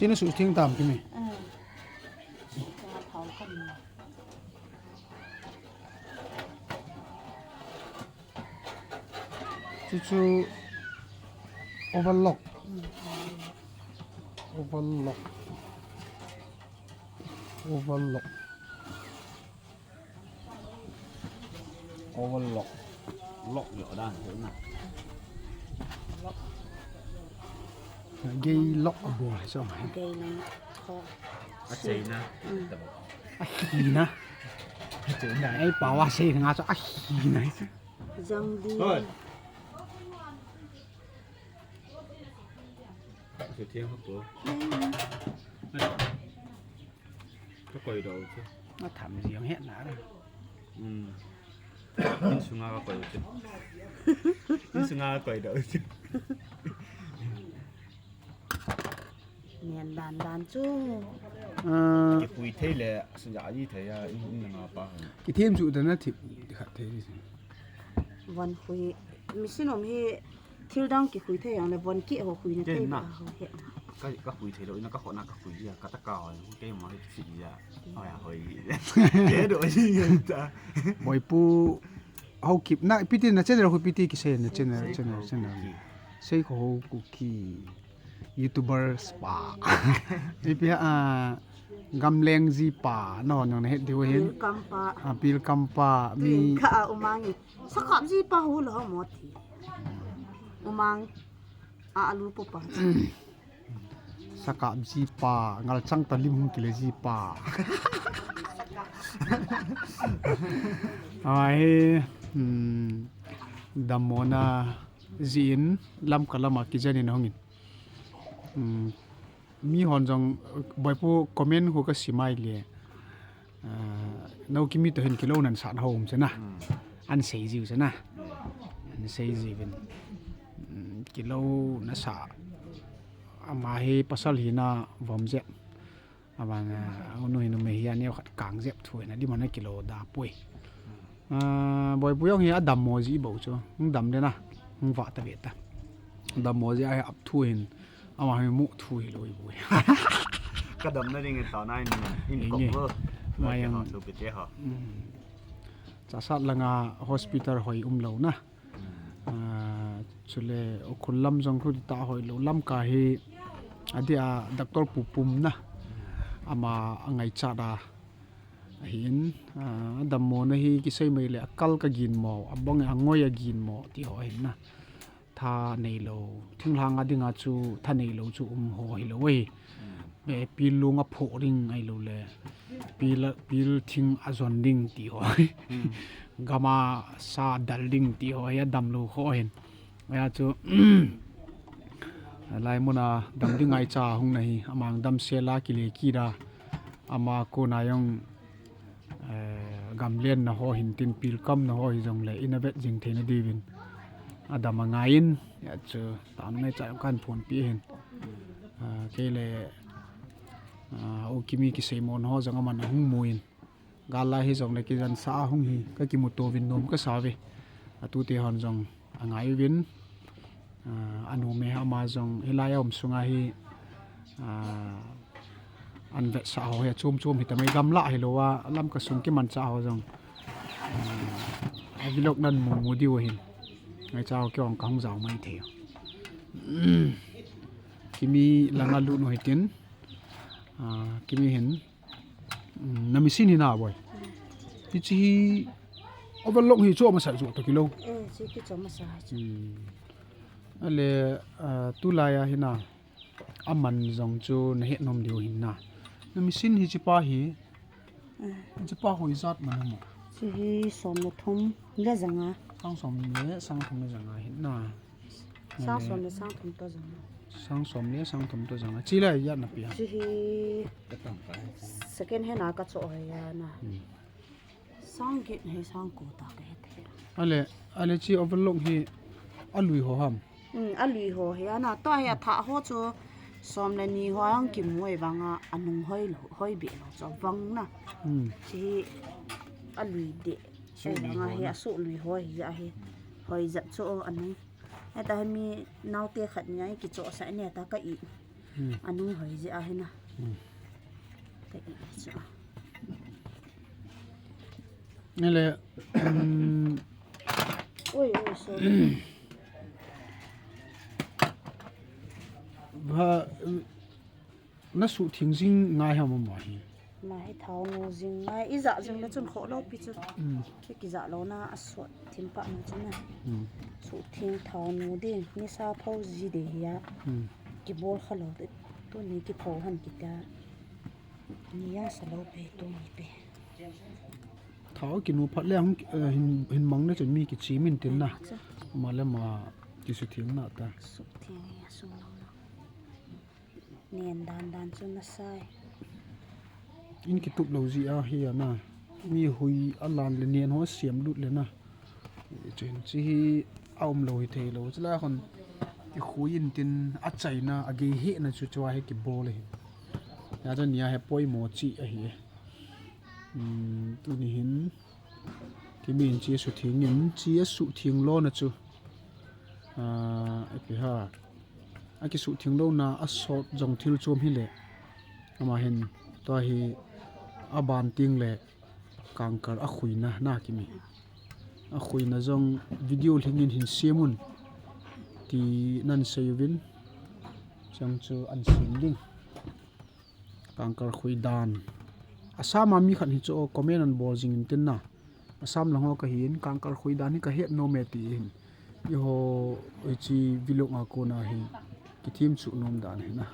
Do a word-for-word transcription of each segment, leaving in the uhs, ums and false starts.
Tin su thing tam kimi. Chu chu overlock. Overlock. Overlock. Overlock. Lock yo dan na. Gei lock a bol so. Gei na. A China. A China. A China. Ai pa wa se nga so a China. Jang di. Hoi. Ka koi dou chu. Ma tham ji ang he na. Um. Insunga ka koi chu. Insunga ka koi dou chu. Nian dan dan chu. Ki hui thei le, sun ja ji thei ya, in, in nga pa. Ki them chu da na thip khat thei. Von hui. Machine om hi Thil dang ki hui thei ang le von ki ho hui na thei ba ho he. Ka, ka hui thei lo, ina ka ho na ka hui ya, ka ta ka ho, ke ma hi si ya. Oi ya hoi. Ke do si ya ta. Boipu, ho kip na, piti na channel ho piti ki se na channel, channel, channel. Sei ko ho ku ki YouTuber spa. Ipi a Gamleng ji pa, no, nang na het diu hin. Pil kampa. A, pil kampa, mi. Ka a umangi. Sakap ji pa hu lo mo ti. Umang a alu pu pa. Sakap ji pa, ngal chang ta lim hung kile ji pa. Ai, hmm, damona jin, lam ka lama ki janin hongin. Hmm, mi hon jong, boipu comment hu ka simai le. Ah, no kimi to hin kilo nan sa na hom chena. An sei jiu chena. An sei jiu vin. Mm, kilo na sa. Ama hi pasal hi na vom jep. Abang, ah, unu hinu me hi a neo khat kang jep thu na di mana kilo da pui. Ah, boipu jong hi a dammo ji bou chu. Hung dam de na. Hung va ta ve ta. Dammo ji a hi ap thu hin. Ama hi mu thu hi lo i bui. Ka dam na ding ta na in, in ko lo. Ma yang thu pi te ha. Mm. Chasat langa hospital hoi um lo na. Ah, chule Ukhrul lam jong khu ta hoi lo lam ka hi. Adia doctor pu pum na. Ama angai cha da. Ahin, ah, dammo na hi kisei mai le akal ka gin mo, abang a ngoi a gin mo, ti ho ahin na. Tha nei lo, thinglhang a dinga chu tha nei lo chu um ho hi lo e. E, pil lung a pho ding ai lo le. Pil, pil thing a jon ding ti ho. Gama sa dal ding ti ho, ya dam lo ho hin. Ya chu, lai muna dam ding ai cha hung na hi, amang dam se la ki le ki da. Ama ko na jong, eh, gamlen na ho hin tin pil kam na ho hi jong le ina vet jing theina diuvin. Adam a ngai in, ya chu, tan mai cha kan phon pi hin. Ah, kei le, ah, o kimi ki sei mo na ho jong aman a hung mu in. Gal lai hi jong le ki jan sa a hung hi, ka ki mu to vin nom ka sa ve. A tu te hon jong, a ngai vin, ah, a nu me ama jong, hi lai a um sunga hi, ah, an vet sa ho hi a chum chum hi ta mai gam la hi lo a, lam ka sung ki man cha ho jong. Ah, a vlog nan mu mu diu hin. Ngai cha ho ki ong ka hung jao mai thei. Kimi langa lut nu hi tin. Ah, kimi hin. Mm, na machine hi na boi. Hichi hi overlock hi chu masa chu to kilo. Eh, chi ki chu masa chu. Hmm. Ale, ah, tu lai a hi na. Aman jong chu na het nom diu hin na. Na machine hi chi pa hi. Eh. Chi pa hoi jat man mo. Chi hi som le thum le janga. Sang som le sang thum le janga hin na. Sang som le sang thum to janga. Sang som le sang thum to janga. Chi le ya na pia. Chi hi second hand a ka cho ya na. Hmm. Sang get he sang ko ta ka he the. Ale, ale chi overlock hi a lui ho ham. Hmm, a lui ho he ana to he a tha ho chu som le ni ho ang ki mu e vanga a nung hoi lo, hoi be lo cho vang na. Hmm. Chi a lui de. Su lui ho na. He a su lui ho hi a he. Hoi jat cho a nung. Heta hi mi naute khat ni a kichohsah ne ta ka i. Hmm. Anung hoi jeh ahi na. Hmm. Ka i chu. Nele, um, oi, oi, sorry. Ba, na suhtheng jing ngai ham ama hi? Ama hi thao nu jing ngai, i jah jing le chun khoh lou pi chu. Hmm. Ki, ki jah lou na a sot thim pa na chu na. Hmm. Suhtheng thao nu ding, nisa pho ji ding hi a. Hmm. Ki bol kha lou, tuni ki pho han ki ta. Ni a sa lou pe, tuni pe. Thao ki nu phat le hung, eh, hin, hin mang le chun mi ki chi min tin na. Acha. Ma le ma ki suhtheng na ta. Suhtheng hi a sung lou na. Nen dan dan chu na sai. In kitup lou ji ahi a na. Mi hui a lan le nen ho a siam lut le na. Chen chi hi a um lou hi thei lou. Chulai khon i khui in tin a chaina, a gei hehna chu chua hi kibol ahi. Ya chu nia hi poimo chi ahi. Hmm, tuni hin. Kimi hin chi a suhtheng in, chi a suhtheng lou na chu. Ah, ipi ha. A kisuhtheng lou na a sot jong thil chom hi le. Ama hin, tua hi a ban teng le kangkal a khuina na kimi. A khuina jong video lhing in hin siam un. Ti nan sei uvin. Chang chu an siam ding. Kangkal khui dan. Assam a mi khat hi chu comment an bol jing in tin na. Assam lang ho ka hin, kangkal khui dan hi ka het nom e ti hin. Eiho, hichi vlog a kona hi, kithem chu nom dan hi na.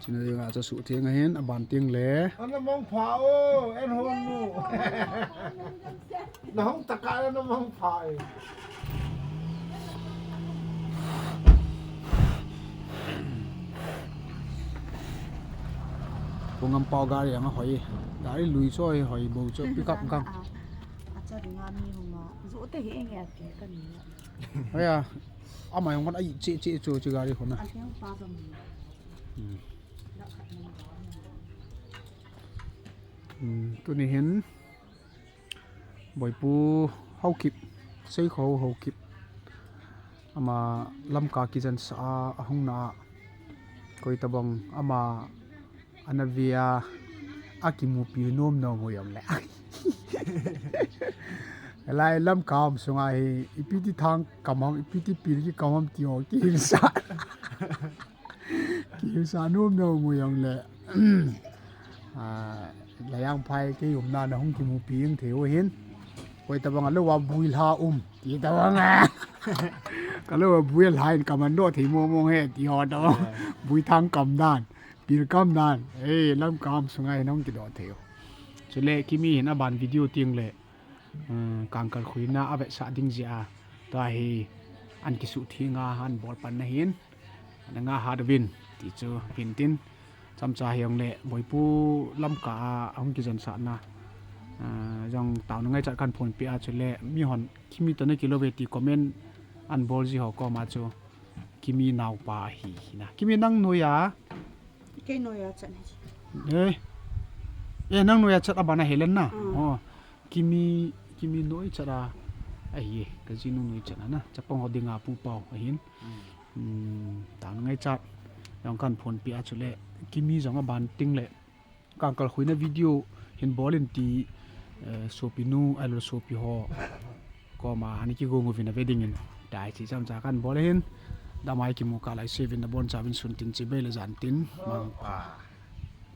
China dinga chu suhtheng ahin, a ban teng le. Ana mong pha o, en hon nu. Na hong taka ana mong pha e. Pungam pau gari ang hoi. Gari lui choi hoi bo chu pick up gang. Acha dinga mi hung a. Zo te hi nge ati ka ni. Aya, ama hung kan ai che che chu chu gari hon a. Ati ang pa zam. Hmm. Hmm, tuni hin Boipu Haokip, Seikho Haokip. Ama Lamka kijen sa a, ahung na a. Koi tabang ama ana ve a, akimupi nom nom u jong le. Lai Lamka um sunga hi, ipi ti thang kam ham, ipi ti pil ki kam ham ti ho, kihilsa. Kihilsa nom nom u jong le. Ah, Layang phai kei umna na hung kimupi jing thei u hin. Koi tabang a lou a bui lha um. Ti tabang a. Ka lou a bui lha in ka man doh thei mong mong he. Ti ho tabang. Eh. Bui thang kam dan. Pil kam dan. Eh, Lamka um sunga hin hung kidoh thei u. Chule kimi hin a ban video teng le. Hmm, kangkal khuina a vetsah ding jeh a. Tua hi an kisuhtheng a, an bol pan na hin. Ana nga hat uvin, ti chu hin tin. Chomcha hi jong le, Boipu Lamka a, ahung kijen sa na. Ah, jong taona ngaichat kan phonpi a chule, mi hon, kimi toh na kilo ve ti comment an bol ji ho koma chu. Kimi naopa ahi, hi na. Kimi nang noiya. Kei noiya chan hi. Eh. Eh, nang noiya chat a ban a Helen na. Mm. Oh. Kimi, Kimi noi chat a. Ahi, ka jinu noi chat a na. Chapang ho dinga pu pau ahin. Mm. Hmm, taona ngaichat. Jong kan phonpi a chule. Kimi jong a ban teng le. Kangkal khuina video hin bol in ti, eh, sopinu, ahilou le sopi ho. Koma, ana kigong uvin ave ding in. Dai chi chomcha kan bol hin. Damai kimu kah lai sevin nabon chauvin sun tin chibai le jan tin. Mangpha.